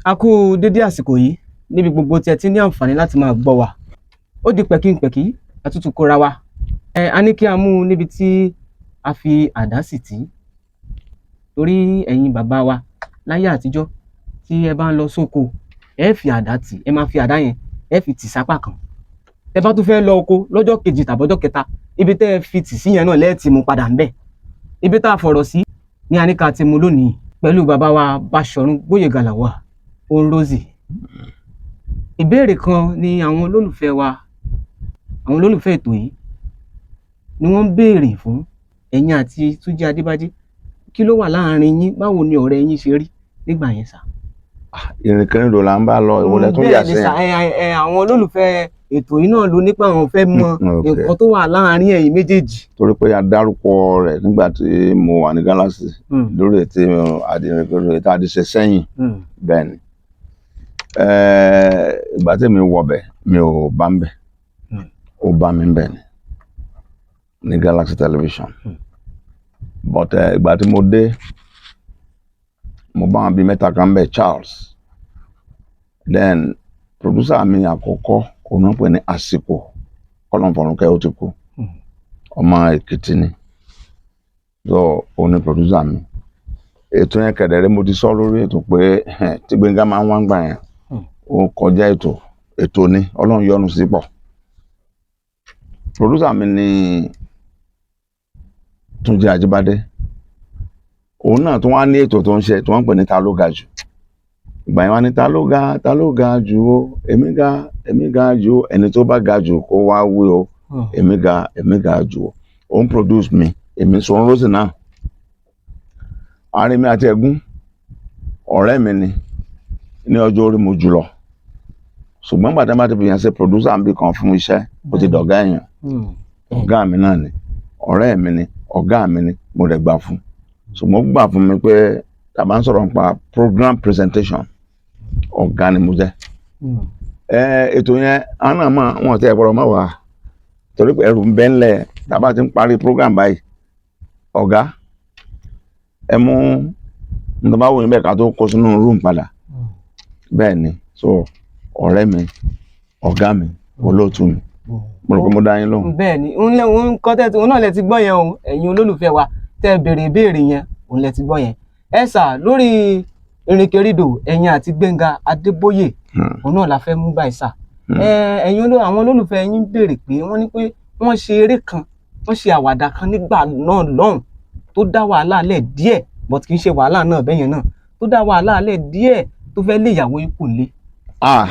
A kú dédé àsìkò yìí níbi gbogbo tí ẹ ti ní àǹfààní láti máa gbọ́ wa. Ó di pẹ̀kínpẹ̀kí àtútù kóra wa. Ẹ a ní kí a mú un níbi tí a fi àdá sì tì í, torí ẹ̀yin bàbá wa láyé àtijọ́, tí ẹ bá ń lọ sóko, ẹ fi àdá tì, ẹ máa fi àdá yẹn, ẹ fi tì sápá kan. Tẹ bá tún fẹ́ lọ oko lọ́jọ́ kejì tàbọ́jọ́ kẹta, ibi tẹ́ ẹ fi tì sí yẹn náà lẹ́ẹ̀ ti mú padà ńbẹ̀. Ibi tá a fọ̀rọ̀ sí ní a ní ká ti mú lónìí pẹ̀lú bàbá wa Báṣọ̀run Gbóyèga Lawal Oronrosi. Ìbéèrè kan ni àwọn olólùfẹ́ wa, àwọn olólùfẹ́ ètò yìí ni wọ́n ń béèrè fún ẹ̀yin àti Túnjí Adébájí. Kí ló wà láàrin yín? Báwo ni ọ̀rẹ́ yín ṣe rí nígbà yẹn sà? Ìrìnkèrindò là ń bá lọ, ìwọ lẹ tún yà Bẹ́ẹ̀ ni sà. sẹ́yìn. Ẹ àwọn olólùfẹ́ ètò yìí náà ló nípa àwọn fẹ́ mọ nǹkan tó wà láàrin ẹ̀yin méjèèjì. Torí pé a dárúkọ rẹ̀ nígbà tí mo wà ní Galaxy lórí ètò àdìrìnkèrindò ètò àdìsẹ sẹ́yìn. Bẹ́ẹ̀ ni, ìgbà tí mi wọbẹ̀, mi ò bá ń bẹ̀, ó bá mi ń bẹ̀ ni ní Galaxy Television. But ìgbà tí mo dé, mo bá wọn bíi mẹ́ta kan bẹ̀, Charles, then producer mi àkọ́kọ́, òun náà pè ní Àsìkò kọ́lọ́nfọ̀rúnkẹ́, ó ti kú, ọmọ Èkìtì ni. So òun ni producer mi. Ètò yẹn kẹ̀dẹ̀rẹ́, mo ti sọ lórí ètò pé tí Gbénga máa ń wá ń gbà yẹn, ó kọjá ètò, ètò ni Ọlọ́run yọ́nú sí pọ̀. Producer mi ni Túnjí Ajíbádé. Òun náà tún wá ní ètò tó ń ṣe tí wọ́n ń pè ní Ta ló ga jù. Ìgbà yẹn wá ní, "Ta ló ga, ta ló ga jù o? Èmi ga, èmi ga jù o. Ẹni tó bá ga jù kó wá wí o. Èmi ga, èmi ga jù o." Òun produce mi, èmi Oronrosi náà. Àárín mi àti ẹ̀gún, ọ̀rẹ́ mi ni ní ọjọ́ orí mo jùlọ, ṣùgbọ́n gbàtà bá ti fi yàn ṣe producer níbì kan fún iṣẹ́, ó ti dọ̀gá èèyàn. Ọ̀gá mi náà ni, ọ̀rẹ́ mi ni, ọ̀gá mi ni. Mo dẹ̀ gbà fún, ṣùgbọ́n ó gbà fún mi pé tá a bá ń sọ̀rọ̀ nípa program presentation, ọ̀gá ni mo jẹ́. Ẹ ètò yẹn, àwọn náà mọ̀ wọn tẹ́ ẹ gbọ́dọ̀ mọ̀ wá, torí pé ẹrù ń bẹ ńlẹ̀. Tá a bá ti ń parí program báyìí, "Ọ̀gá, ẹ mú nítorí bá wù yín bẹ́ẹ̀," ká tó kó sínú room padà. Bẹ́ẹ̀ ni. So ọ̀rẹ́ mi, ọ̀gá mi, olóòtú mi. Mo rò pé mo dá yín lóhùn. Bẹ́ẹ̀ ni, òun lẹ òun kọ́ tẹ́ òun náà lẹ ti gbọ́ yẹn o. Ẹ̀yin olólùfẹ́ wa tẹ́ ẹ béèrè ìbéèrè yẹn, òun lẹ ti gbọ́ yẹn. Ẹ sà, lórí ìrìnkèrindò ẹ̀yin àti Gbénga Adébóyè, òun náà la fẹ́ mú báyìí sà. Ẹ ẹ̀yin àwọn olólùfẹ́ yín béèrè pé wọ́n ní pé wọ́n ṣe eré kan, wọ́n ṣe àwàdà kan nígbà náà lọ́hùn tó dá wàhálà lẹ̀ díẹ̀, but kì í ṣe wàhálà náà bẹ́yẹn náà, tó dá wàhálà lẹ̀ díẹ̀, tó fẹ́ lé ìyàwó yín kù lé. Ah,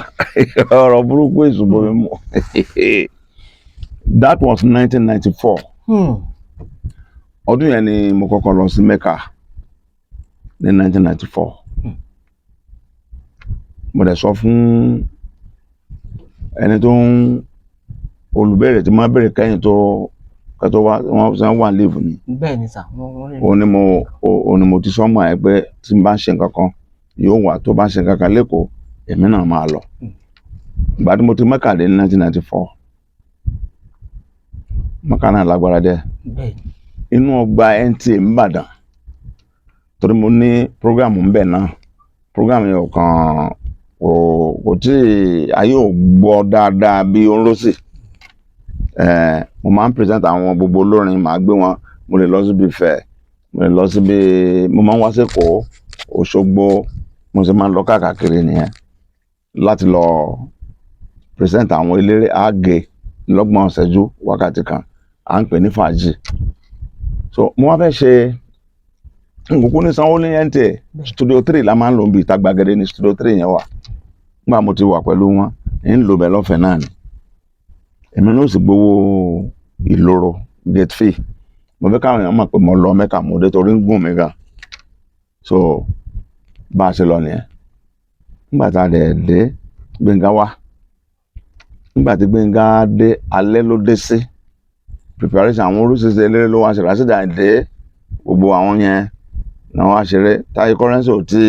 ọ̀rọ̀ burúkú, èṣù bomi mu. That was 1994. Ọdún yẹn ni mo kọ́kọ́ lọ sí Mecca ní 1994. Mo dẹ̀ sọ fún ẹni tó ń olùbéèrè tí máa béèrè kẹ́yìn tó kẹ́tọ́ wá, wọ́n sọ wà leave ni. Bẹ́ẹ̀ ni sà, wọ́n rí. Òun ni mo ti sọ mọ́ ẹ pé tí n bá ń ṣe nǹkan kan, yóò wà, tó bá ń ṣe nǹkan kan lẹ́kọ̀ọ́, èmi náà máa lọ. Ìgbà tí mo ti Mecca dé ní 1994, Mecca náà lágbára díẹ̀. bẹ́ẹ̀ ni Inú ọgbà NTA nìbàdàn, torí mo ní program ńbẹ̀ náà. Program yẹn ò kàn kò tí ayé ò gbọ́ dáadáa bí Oronrosi. Mo máa ń present àwọn gbogbo olórin, màá gbé wọn. Mo lè lọ síbi Ifẹ̀, mo lè lọ síbi, mo máa ń wá sÉkòó, Òṣogbo, mo sì máa ń lọ káàkiri nìyẹn láti lọ present àwọn eléré àgè lọ́gbọ̀n ìṣẹ́jú, wákàtí kan, à ń pè ní fàájì. So mo wá fẹ́ ṣe nkùnkùn ní sanwó ní NTA Studio 3 la máa ń lò níbi ìta gbàgede ní Studio 3 yẹn wà. Nígbà mo ti wà pẹ̀lú wọn, ń lò bẹ́ẹ̀ lọ́fẹ̀ẹ́ náà ni, èmi náà sì gbowó ìloro, gate fee. Mo fẹ́ káwọn èèyàn mọ̀ pé mo lọ Mẹ́kà, mo dé, torí ń gùn mí gan. So bá a ṣe lọ nìyẹn. Nígbà tá a dẹ̀ dé, Gbénga wá. Nígbà tí Gbénga dé, alẹ́ ló dé sí preparation. Àwọn oríṣiríṣi eléré ló wá ṣe, Rasheed Àyìndé, gbogbo àwọn yẹn náà wá ṣeré. Táyé Currency ò tí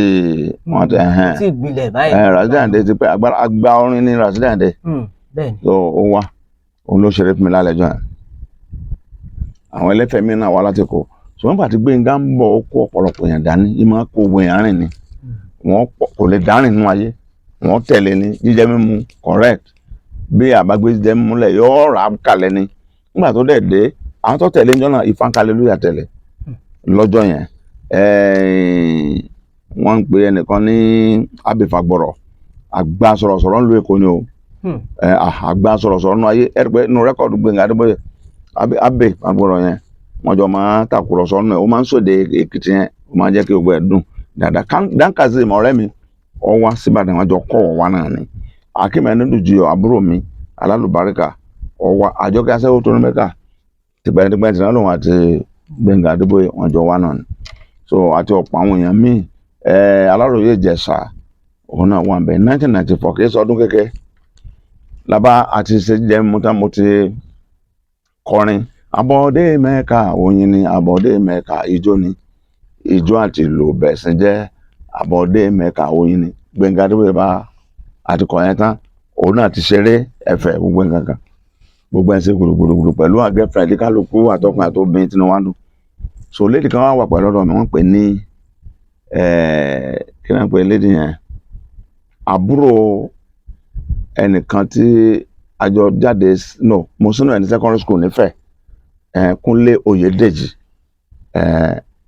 wọ́n tẹ̀ ẹ̀hẹ́n. Tí ìgbilẹ̀ báyìí. Ẹ̀ Rasheed Àyìndé ti pẹ́, agbára àgbà orin ní Rasheed Àyìndé. Bẹ́ẹ̀ ni. So ó wá, òun ló ṣeré fún mi lálẹ́ jọ yẹn. Àwọn ẹlẹ́fẹ̀ẹ́ mi náà wá láti kó. Ṣùgbọ́n nígbà tí Gbénga ń bọ̀, ó kó ọ̀pọ̀lọpọ̀ èèyàn dání, í máa kó owó èèyàn rìn ni. Wọ́n pọ̀, kò lè dárìn nínú ayé. Wọ́n tẹ̀lé ní jíjẹ mímu, correct. Bí àbágbé jíjẹ mímu lẹ̀, yóò rà á kalẹ̀ ni. Nígbà tó dẹ̀ dé, àwọn tó tẹ̀lé níjọ́ náà, Ìfàǹkalẹ̀ tẹ̀lé lọ́jọ́ yẹn. Wọ́n ń pe ẹnìkan ní Abẹ́fàgbọ̀rọ̀, àgbà sọ̀rọ̀sọ̀rọ̀ ńlú Èkó ni o. Àgbà sọ̀rọ̀sọ̀rọ̀ nínú ayé. Ẹ rí pé nínú record Gbénga Adébóyè, Abẹ́fàgbọ̀rọ̀ yẹn, wọ́n jọ máa ń tàkùrọ̀sọ nínú ẹ̀. Ó máa ń sòde Èkìtì yẹn, ó máa ń jẹ́ kí gbogbo ẹ̀ dùn dáadáa. Dan Kazeem, ọ̀rẹ́ mi, ó wá síbàdàn, wọ́n jọ kọ́ ọ̀ wá náà ni. Akeem Ẹnudùjuyọ̀, àbúrò mi alálùbáríkà, ó wá. Àjọkẹ́ aṣẹ́wó tó ní Mẹ́kà tipẹ́tipẹ́ tí náà lòun àti Gbénga Adébóyè, wọ́n jọ wá náà ni. So àti ọ̀pọ̀ àwọn èèyàn míì, Aláròyé Ìjẹ̀ṣà, òun náà wà bẹ́ẹ̀. 1994, kì í sọ ọdún kékeré lábá àti ṣe jẹ́ mo tán. Mo ti kọrin Àbọ̀dé Mẹ́ka, oyin ni Àbọ̀dé Mẹ́ka, ijó ni ijó àti ìlú bẹ̀sìn jẹ́ Àbọ̀dé Mẹ́ka, oyin ni. Gbénga Adébóyè bá àti kọ̀ yẹn tán, òun náà ti ṣeré ẹ̀fẹ̀, gbogbo nǹkan kan, gbogbo ẹ̀ ṣe gbùrùgbùrù pẹ̀lú girlfriend kálukú, àtọkùn àtobìnrin tí wọ́n á dùn. So lady kan wá wà pẹ̀lú ọ̀dọ̀ mi, wọ́n pè ní, kí náà pè lady yẹn, àbúrò ẹnìkan tí a jọ jáde, no, mo sínú ẹ̀ ní secondary school nífẹ̀ẹ́, Kúnlé Oyèdèjì.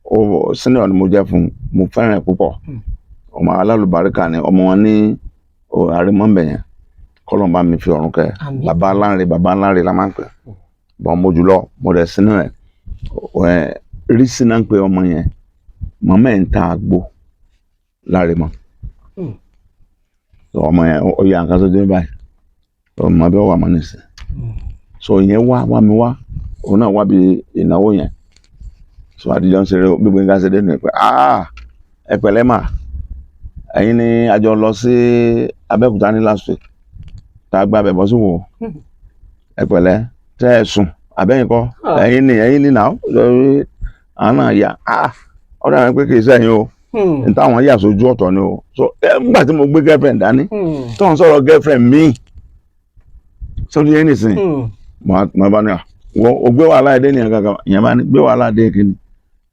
Ó senior ni mo jẹ́ fún un, mo fẹ́ràn ẹ̀ púpọ̀. Ọmọ alálùbáríkà ni, ọmọ wọn ní àrímọ́ǹbẹ̀ yẹn, kọ́lọ́n bá mi fi ọ̀run kẹ́. Àmín. Bàbá aláǹrè, bàbá aláǹrè la máa ń pè bọ́n. Mo jùlọ mo dẹ̀ sínú ẹ̀ ẹ̀ rí sínú ń pe ọmọ yẹn. Màmá ẹ̀ ń ta àgbo láre mọ́. So ọmọ yẹn, ó yà nǹkan sójú ní báyìí, ọmọ bí ó wà mọ́ nísìn. So ìyẹn wá wá mi wá, òun náà wá bí ìnáwó yẹn. So àtijọ́ ń ṣeré gbígbé nǹkan ṣe dé nù pé, "Ah, ẹ pẹ̀lẹ́ mà, ẹ̀yin ni a jọ lọ sí Abẹ́òkúta ní last week tá a gba abẹ̀ bọ́ sí wò. Ẹ pẹ̀lẹ́, tẹ́ ẹ sùn àbẹ́yìn kọ́?" Ah. "Ẹ̀yin ni, ẹ̀yin ni náà." Àwọn náà yà, "Ah, ọ̀dọ̀ àwọn pé kì í sẹ́yìn o." N táwọn yà sójú ọ̀tọ̀ ni o. So ẹ ńgbà tí mo gbé girlfriend dání, tó ń sọ̀rọ̀ girlfriend míì sọ́dún yẹn nìsín, mo bá ní à wọ́n o gbé wàhálà ẹdẹ nìyẹn kankan. Ìyẹn bá ní gbé wàhálà dé kí ni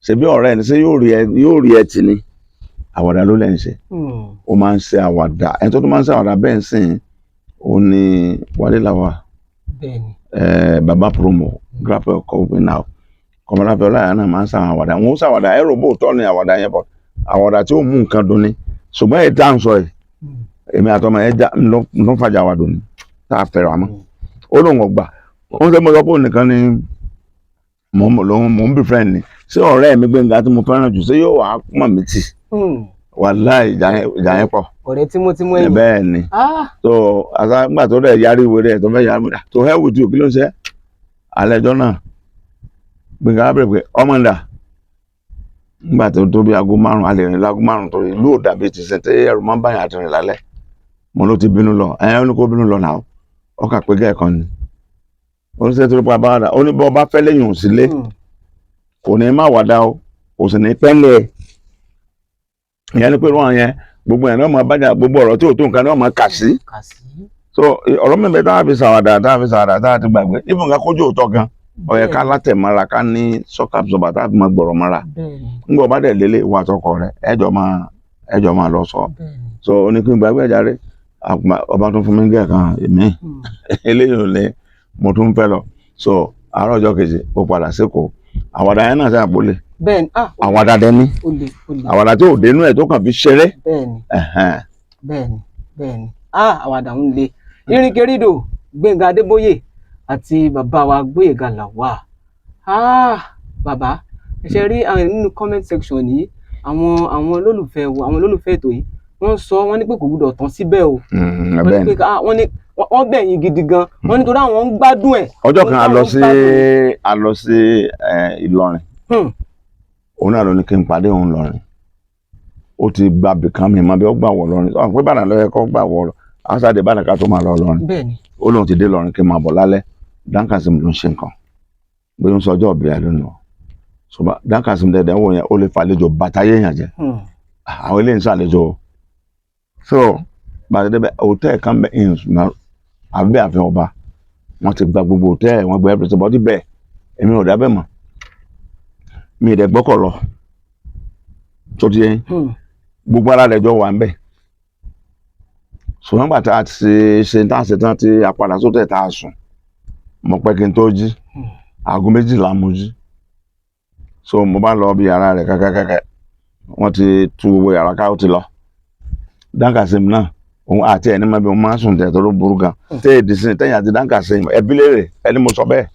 ṣebí ọ̀rẹ́ ẹni ṣé yóò rí ẹ tì ní àwàdà ló lẹ́ ń ṣe. Ó máa ń ṣe àwàdà. Ẹni tó tún máa ń ṣe àwàdà bẹ́ẹ̀ ń sìn, ó ní Wálé Làwà. Baba promo grapple kọ́ now, kọ́mọláfẹ́ ọláyà náà máa ń ṣàwọn àwàdà. Wọn ó ṣàwàdà, ẹ̀rọ bó tọ́ ni àwàdà yẹn bọ̀, àwàdà tí ó mú nǹkan dùn ni. Ṣùgbọ́n èyí tá à ń sọ yìí, èmi àtọmọ yẹn já ló ń fàjà wà dùn ni tá a fẹ́ràn àmọ́ ó lóun ọgbà ó ń sẹ́. Mo sọ pé òun nìkan ni mò ń mò ń bí friend ni. Ṣé ọ̀rẹ́ mi Gbénga tí mo fẹ́ràn jù, ṣé yóò wá mọ̀ mí tì? Wàláì, ìjà yẹn pọ̀. Ọ̀rẹ́ tímọ́tímọ́ ẹ̀yìn. Bẹ́ẹ̀ ni. Ah. So àṣà nígbà tó dẹ̀ yarí ìwé rẹ̀ tó fẹ́ yarí mi, to hell with you, kí ló ń ṣe alẹ́ ẹjọ́ náà? Gbénga á bẹ̀rẹ̀ pé ọmọ ń dà nígbà tó tó bí aago 5, alẹ́ rìn láago 5, torí ìlú ò dàbí ti sẹ́ tẹ́ ẹrù máa ń báyà àti rìn lálẹ́. Mo ló ti bínú lọ. Ẹ̀ ó ní kó bínú lọ náà, ó kà pé gẹ́ẹ̀kan ni ó ní sẹ́ torí pa bá ó ní bọ́ bá fẹ́ lẹ́yìn òun sílé, kò ní má wàdà o, kò sì ní pẹ́ńlẹ̀. Ìyẹn ni pé wọ́n yẹn gbogbo ẹ̀ náà máa bájà, gbogbo ọ̀rọ̀ tí ò tó nǹkan náà máa kà sí. Kà sí. So ọ̀rọ̀ mẹ́fẹ̀ẹ́ tá a fi ṣàwàdà, tá a fi ṣàwàdà, tá a ti gbàgbé ibùn ká kójú òótọ́ gan, ó yẹ ká látẹ̀mọ́ra, ká ní shock absorber tá a fi máa gbọ̀rọ̀ mọ́ra. Ńgbọ́ bá dẹ̀ lélẹ̀ ìwà àtọkọ rẹ̀, ẹjọ́ máa lọ sọ. So ó ní kí n gbàgbé ẹ̀járe ọba tó fún mi gẹ̀ kan èmi. Eléyìí ò lè mo tún fẹ́ lọ. So àárọ̀ ọjọ́ kejì, ó padà sékòó. Àwàdà yẹn náà sáà pólè. Bẹ́ẹ̀ni, ah. Àwàdà dẹni. Ó le, ó le. Àwàdà tí ò dénú ẹ̀ tó kàn fi ṣeré. Bẹ́ẹ̀ni. Ẹ̀hẹ́n. Bẹ́ẹ̀ni, ah, àwàdà ń le. Irinkerídò Gbénga Adébóyè àti bàbá wa Gbóyèga Lawal. Ah, bàbá, ẹ ṣe rí àwọn nínú comment section yìí, àwọn olólùfẹ́ wa, àwọn olólùfẹ́ ètò yìí, wọ́n sọ, wọ́n ní pé kò gbúdọ̀ tán síbẹ̀ o. Wọ́n ní Bẹ́ẹ̀ni. pé ah, wọ́n ní wọ́n bẹ̀ yín gidi gan, wọ́n nítorí àwọn ń gbádùn ẹ̀. Ọjọ́ Wọ́n kan ní a lọ àwọn ń sí gbádùn ẹ̀. A lọ sí Ìlọrin. Òun náà ló ní kí n pàdé òun lọrin. Ó ti gba bìkan mi mọ bí ó gbà wọ lọrin ọ pé Ìbàdàn ló yẹ kó gbà wọ àṣàdé Ìbàdàn ká tó máa lọ lọrin. Ó lóun ti dé lọrin, kí n máa bọ̀ lálẹ́. Dan Kazeem ló ń ṣe nǹkan, bóyá ń sọ ọjọ́ ìbílẹ̀ lónìí o. Ṣùgbọ́n Dan Kazeem dẹ̀dẹ̀ ń wò yẹn, ó lè fàlejò bàtà yéèyàn jẹ. Àwọn eléyìí ń ṣàlejò o. So bàtà débẹ̀, hòtẹ́ẹ̀lì kan bẹ̀ àbẹ́ àfihàn ọba, wọ́n ti gba gbogbo hòtẹ́ẹ̀lì, wọ́n gba everything bọ́dí bẹ́ẹ̀. Èmi ò dábẹ́ mọ̀, mi ì dẹ̀ gbọ́kọ̀ lọ tó ti yẹn. Gbogbo ara rẹ̀ jọ wà ń bẹ̀. Ṣùgbọ́n gbà tá a ti ṣe tá a ṣe tán tí a padà sótẹ̀ tá a sùn, mo pẹ́ kí n tó jí. 12:00 mo jí. So mo bá lọ bí yàrá rẹ̀ kẹ́kẹ́kẹ́kẹ́, wọ́n ti tú gbogbo yàrá ká, ó ti lọ. Dan Kazeem náà, òun àti ẹni máa bí wọn máa ń sùn tẹ̀ tó ló burú gan tẹ́ èdè sí tẹ́yìn àti Dan Kazeem ẹbí léèrè ẹni mo sọ bẹ́ẹ̀.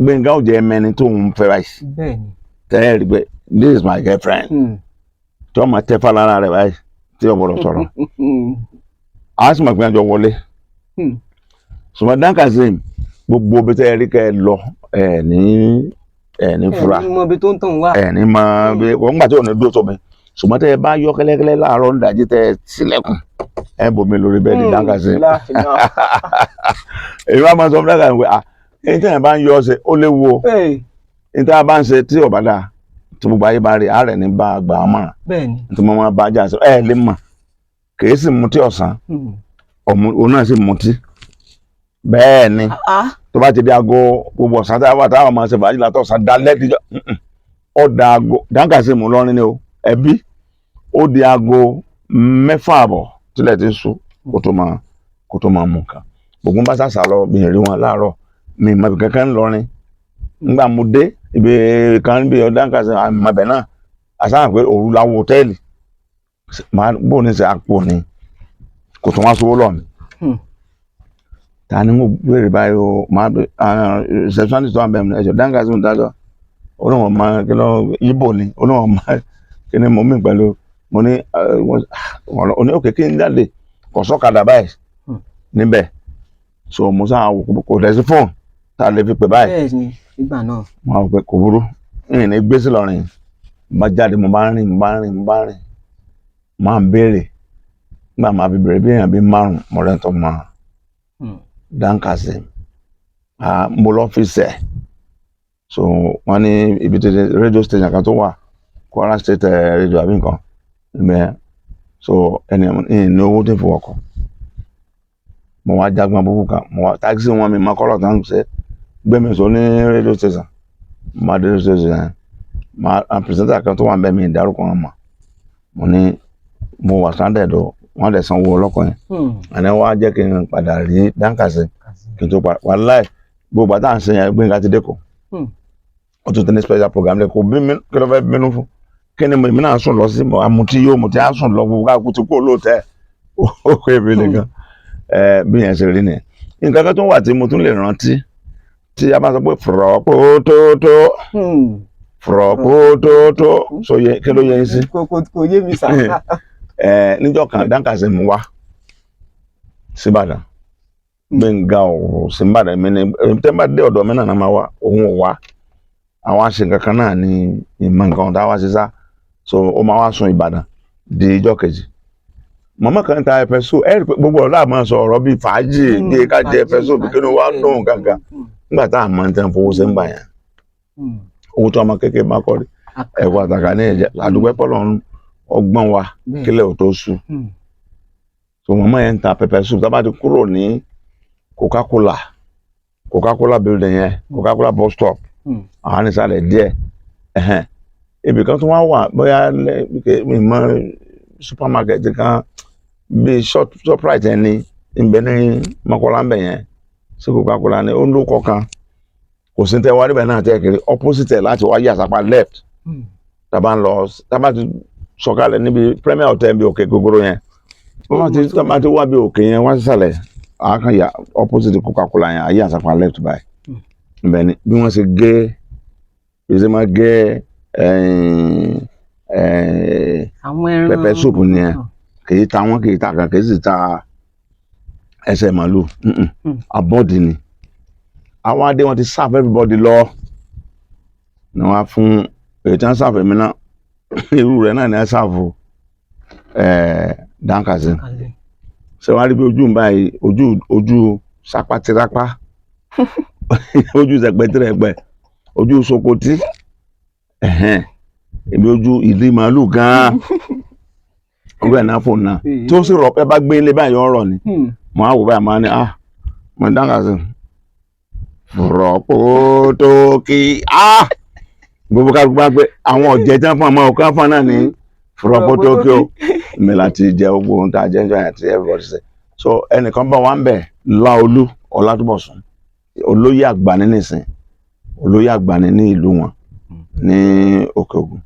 Gbẹ̀ngà ò jẹ́ ẹmẹni tó ń fẹ́ báyìí. Tẹ́ ẹ rí pé this is my girlfriend, tí wọ́n máa tẹ́ fà lára rẹ̀ báyìí tí ò gbọ́dọ̀ sọ̀rọ̀, a sì mọ̀ pé àjọ wọlé. Ṣùgbọ́n Dan Kazeem, gbogbo bí tẹ́ ẹ rí kẹ́ ẹ lọ, ẹ ní fura. Ẹ ní mọ ibi tó ń tàn wá. Ẹ ní mọ bí wọ́n gbà tí ò ní dúró tó mi. Ṣùgbọ́n tẹ́ ẹ bá yọ kẹ́lẹ́kẹ́lẹ́ láàárọ̀ ń dàjí, tẹ́ ẹ sílẹ̀kùn, ẹ bomi lórí bẹ́ẹ̀dì Dan Kazeem. Èyí wá máa sọ fún Dan Kazeem pé, ah, èyí tẹ́ ẹ bá ń yọ ọ ṣe, ó léwu o. Èyí tẹ́ ẹ bá ń ṣe tí ò bá dáa, tí gbogbo ayé bá rí, àárẹ̀ ní bá a gbà á mọ̀ràn. Tí mo máa bá a jà sọ, ẹ lè mọ̀ kì í sì mutí ọ̀sán, òun náà sì mutí bẹ́ẹ̀ ni. Tó bá ti di aago gbogbo ọ̀sán tá a wà táwọn máa ṣe fàájì látọ̀ ọ̀sán dalẹ́ díjọ́, ó da aago Dan Kazeem lọ́rin ni o ẹbí, ó di 6:30 tílẹ̀ ti ń ṣú kó tó máa mú nǹkan. Gbogbo bá sàṣà lọ, mi ì rí wọn láàárọ̀, mi ì mọ ibi kankan ń lọrin. Nígbà mo dé ibi kan bí Dan Kazeem àmọ̀bẹ̀ náà, àsáhàn pé òru la wọ hòtẹ́ẹ̀lì, máa bò ní sẹ àpò ni kò tún wá sówó lọ mi. Ta ni mo béèrè báyìí o? Máa bẹ receptionist tó wà bẹ́ẹ̀ mi, ẹ̀jọ̀, Dan Kazeem dájọ́, ó ní wọn máa kí ló yíbò ni, ó ní wọn máa kí ni mo mí pẹ̀lú. Mo ní ó ní òkè kí n jáde, kò sọ́kadà báyìí níbẹ̀. So mo sáà wò, kò dẹ̀ sí fóònù tá a lè fi pè báyìí. Bẹ́ẹ̀ ni, nígbà náà. Mo á wò pé kò burú, ìyìn ní gbé sí lọrin. Mo bá jáde, mo bá rìn, mo bá rìn, mo bá rìn, mo máa ń béèrè. Nígbà máa fi béèrè bí èèyàn bíi márùn, mo rẹ́ tó mọ Dan Kazeem. Mo lọ́fíìsì ẹ̀. So wọ́n ní ibi tí radio station kan tó wà, Kwara State radio àbí nǹkan ibẹ̀. So ẹni ní owó tó fi wọkọ̀, mo wá jágbọ́n búburú kan, mo wá taxi wọn, mi máa kọ́lọ̀ tán ṣe gbé mi sọ ní radio station. Mo máa dé radio station yẹn, máa presenter kan tó wà ń bẹ̀, mi ìdárúkọ wọn mọ̀. Mo ní mo wà stranded o. Wọ́n dẹ̀ sanwó ọlọ́kọ̀ yẹn. Àná wọ́n á jẹ́ kí n padà rí Dan Kazeem kí n tó padà. Wàláì, gbogbo àtà ń ṣe yẹn, Gbénga ti dẹ́kọ̀. Ó tún ti ní special program lẹ́kọ̀ọ́ bí mi. Kí ló fẹ́ bínú fún? Kí ni èmi náà sùn lọ sí àmutí yóò mutí á sùn lọ, gbogbo káàkó ti kú olóòtẹ́, ó kó èmi nìkan. Ẹ bí yẹn ṣe rí nìyẹn. Nǹkan kan tó wà tí mo tún lè rántí, tí a bá sọ pé fọ̀rọ̀pótótó, fọ̀rọ̀pótótó, so yẹ kí ló yẹ yín sí? Kò yé mi sà. Ẹ níjọ́ kan, Dan Kazeem wá síbàdàn, Gbénga ò síbàdàn, èmi ni tẹ́ bá dé ọ̀dọ̀ mi náà máa wá, òun ò wá. Àwọn àṣẹ nǹkan kan náà ní ìmọ̀ nǹkan tá a wá sí sá. So ó máa wá sun Ìbàdàn di ijọ́ kejì. Màmá kan ta pepper soup. Ẹ rí i pé gbogbo ọ̀rọ̀ àmọ́ sọ ọ̀rọ̀ bíi fàájì, bíi ká jẹ pepper soup, kí ni wàá dùn kankan. Nígbà tá a máa ń tẹ́ fowó ṣe ń gbà yẹn, owó tó ọmọ kékeré bá kọ́ rí ẹ̀kọ́ àtàkà ní ẹ̀jẹ̀ àdúgbò pọ́lọ́ ọgbọ́n wa kílẹ̀ ò tó sú. So màmá yẹn ń ta pepper soup. Tá a bá ti kúrò ní Coca-Cola, Coca-Cola building yẹn, Coca-Cola bus stop, àwọn nísàlẹ̀ díẹ̀, ẹ̀hẹ́n, ibì kan tó wá wà, bóyá mi mọ supermarket kan bíi Shoprite yẹn ni ìbẹ̀ ní Mọ́kọ́lá ń bẹ̀ yẹn sí Coca-Cola ní ó ń lókọ̀ kan, kò sí tẹ́ wá níbẹ̀ náà tẹ́ kiri opposite ẹ̀ láti wá yà sápá left. Tàbá ń lọ, tàbá ti sọ̀kalẹ̀ níbi Premier Hotel bí òkè gogoro yẹn, wọ́n ti wá bí òkè yẹn wá sísàlẹ̀, àákàn yà opposite Coca-Cola yẹn, àyè àsàpá left báyìí. Ibẹ̀ ni bí wọ́n ṣe gé, bí wọ́n ṣe máa gé Àwọn ẹran. Pepper soup nìyẹn. Kì í ta wọ́n, kì í ta kan, kì í sì ta ẹsẹ̀ màlúù. Abọ́dì ni àwọn adé wọn ti serve everybody lọ ni wọ́n á fún èyí tí wọ́n serve èmi náà, irú rẹ̀ náà ni wọ́n serve Dan Kazeem. Ṣé wàá rí bí ojú ń báyìí, ojú sápátirápá, ojú sẹpẹtìrẹpẹ, ojú sokoti, ẹhẹn, ibi ojú ìdí màálù gan-an, orí ẹ̀ náà fò náà tí ó sì rọ̀ ẹ bá gbé ilé báyìí, ọ̀rọ̀ ni. Mo á wò báyìí, mo á ní, ah, mo Dan Kazeem rọ̀pótókì, ah, gbogbo ká gbá pé àwọn ọ̀jẹ̀ tí wọ́n fún ọmọ ọ̀kan fún náà ní. Fúrọ́pótókè o mi láti jẹ gbogbo ohun tá a jẹ ń jọ yẹn àti everybody ṣe. So ẹnìkan bá wà ń bẹ̀, Láolú Ọlátúbọ̀sún, olóyè àgbà ní nìsín, olóyè àgbà ní ní ìlú wọn ní Òkè Ògùn.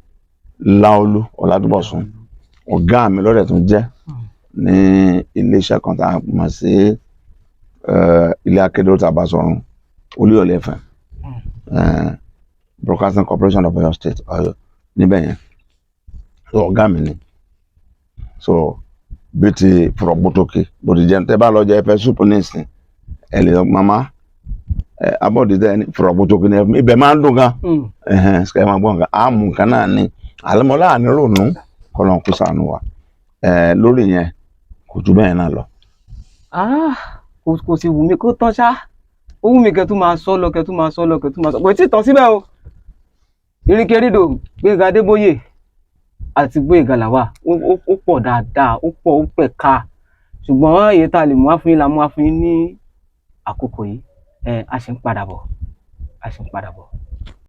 Láolú Ọlátúbọ̀sún, ọ̀gá mi lọ́dẹ̀ tún jẹ́ ní iléeṣẹ́ kan tá a mọ̀ sí ilé akéde Tàbásọ̀run, Olúyọ̀lé FM, Broadcasting Corporation of Oyo State, Ọ̀yọ́ níbẹ̀ yẹn. So ọ̀gá mi ni. So bí ti Fúrọ̀pótókè bó ti jẹ́, tẹ́ bá lọ jẹ pepper soup nísìn, ẹ lè lọ, màmá ẹ abọ́dé tẹ ní Fúrọ̀pótókè ní ibẹ̀ máa ń dùn gan. Ẹhẹn, ẹ máa gbọ́ nǹkan àmú nǹkan náà ni àlọ́mọlá àní ronú kọ́lọ́n kó ṣàánú wa ẹ lórí yẹn, kò jù bẹ́ẹ̀ náà lọ. Ah, kò sì wù mí kó tán ṣá. Ó wù mí kẹ́ tún máa sọ lọ, kẹ́ tún máa sọ lọ, kẹ́ tún máa sọ. Kò tí ì tán síbẹ̀ o. Ìrìnkèrindò Gbénga Adébóyè àti Gbóyèga Làwà, ó pọ̀ dáadáa, ó pọ̀, ó pẹ̀ka, ṣùgbọ́n èyí tá a lè mú wá fún yín la mú wá fún yín ní àkókò yìí. Ẹ a sì ń padà bọ̀, a sì ń padà bọ̀.